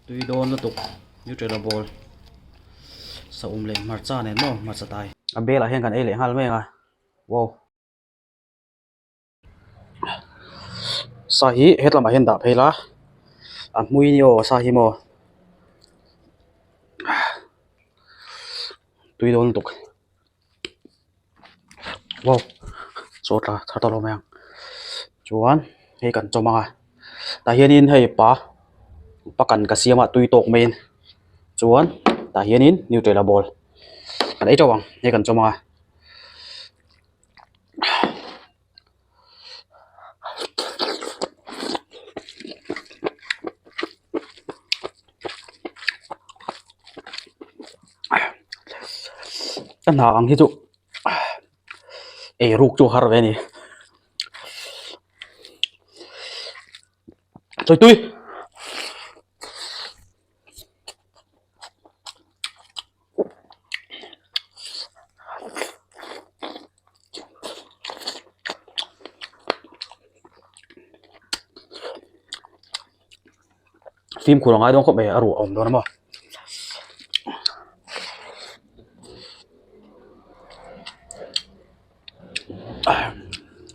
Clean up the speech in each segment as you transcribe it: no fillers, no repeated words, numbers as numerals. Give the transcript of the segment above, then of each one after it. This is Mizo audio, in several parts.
Tui dawn lutuk Nutrela bowl saum leh hmarcha nen maw hmarcha tai. A belah hian kan ei leh nghal mai ang a wow. Sa hi hetlamah hian dah phei la a hmui ni aw sa hi maw tui dawn lutuk wow chaw tla thar tawh lo mai ang chuan hei kan chawm ang a tah hianin hei pa pakan ka siam a tui tawk maiin chuan tah hianin nutrela bowl kan ei teuh ang hei kan chawm ang a. Ka hna ang hi chu eiruk chu a har ve a ni chawi tui. Fimkhur a ngai dawn khawp mai a ruah a awm dawn a maw.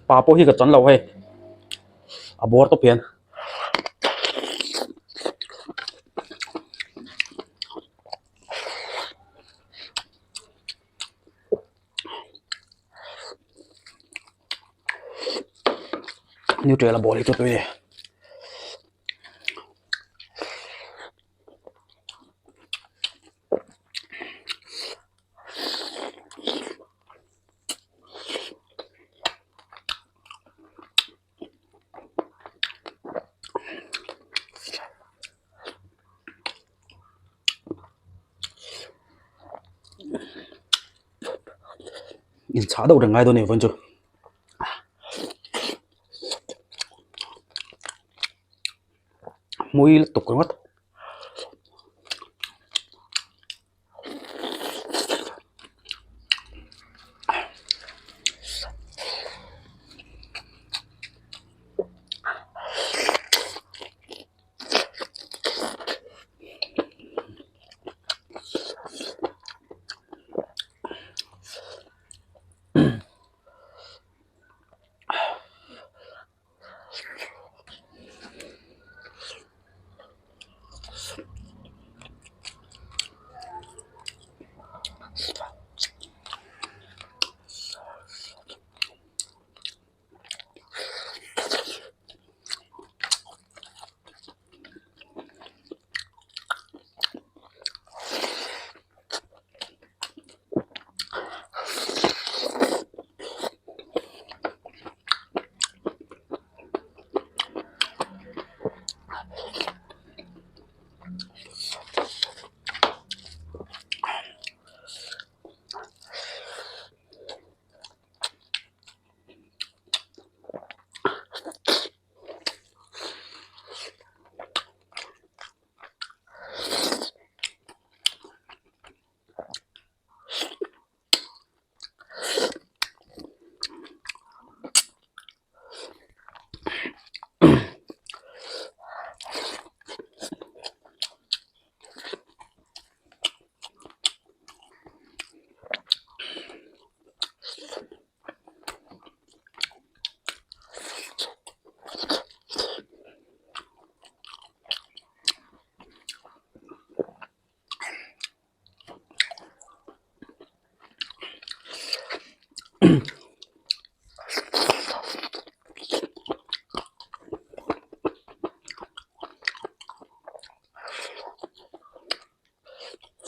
Pa pawh hi ka chan lo hei a bawr tawp hian. Nutrela ball hi chu tui a ni. Inchah deuh reng ngai dawn a ni vawiin chu. Hmui lutuk ringawt.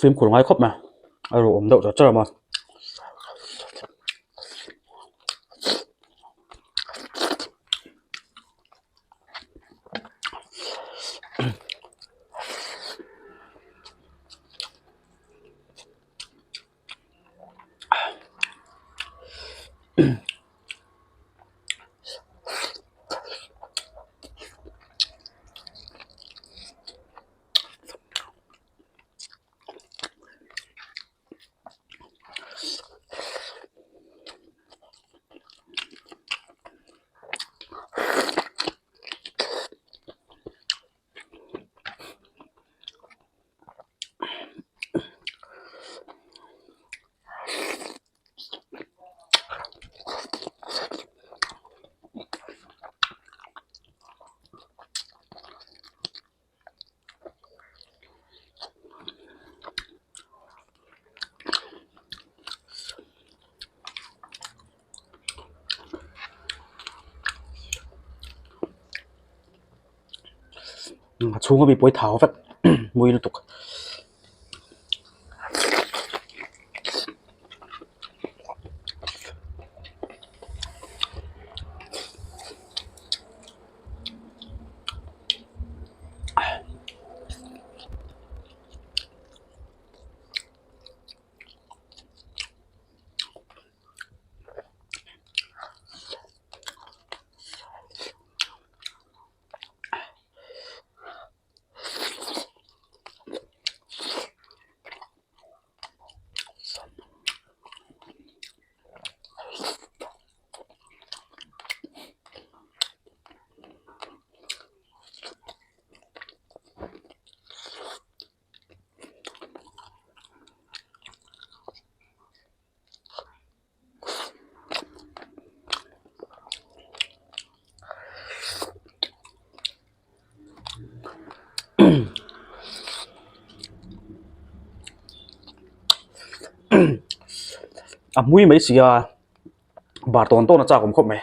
Fimkhur ngai khawp mai a ruh awm deuh char char a. chhunga mi pawh hi thau vek mui lutuk. A hmui mai si a bar tawn tawn a chak awm khawp mai.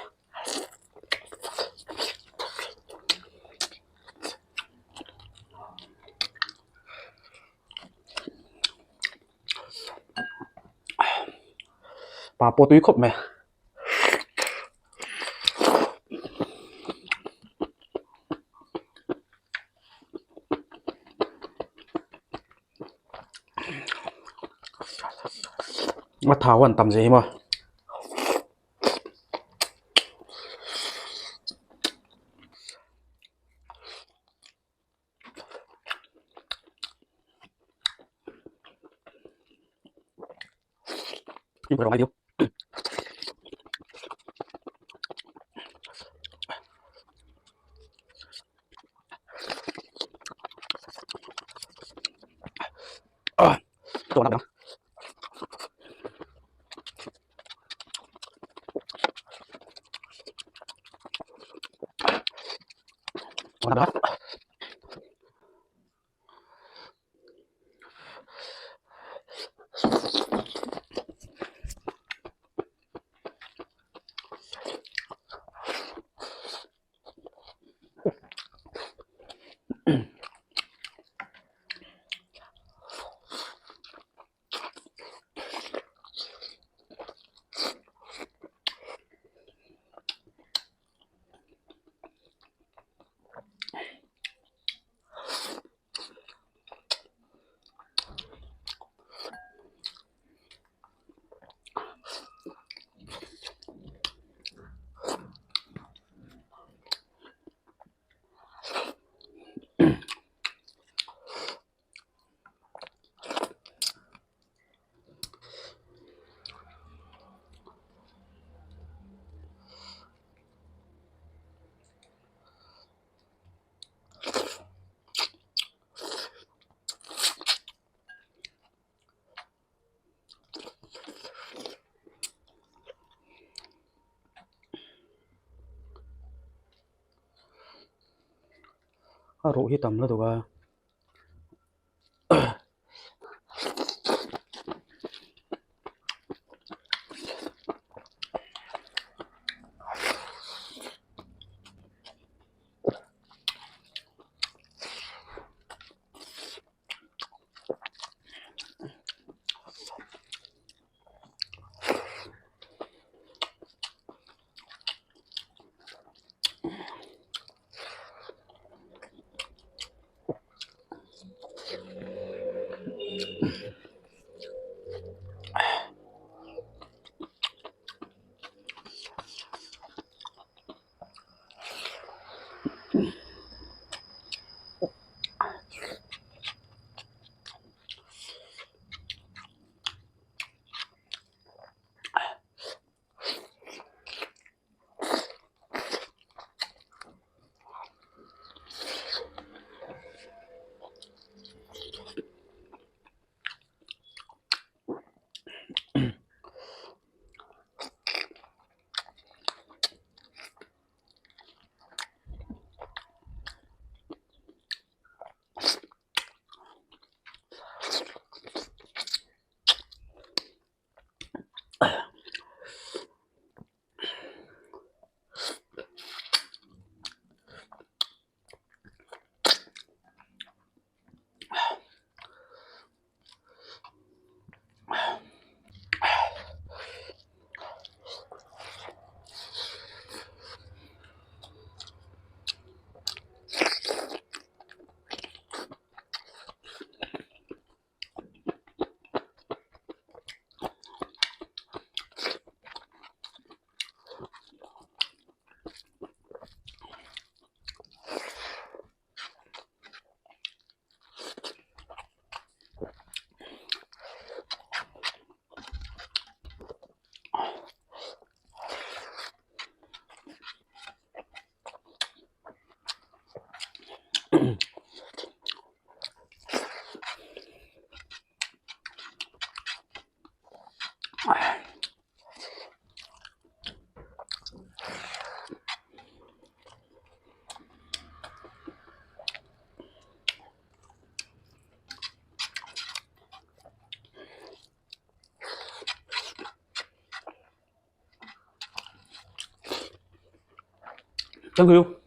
Pa pawh tui khawp mai. A thau an tam zia hi maw. A ruh hi tam lutuk a. Thank you.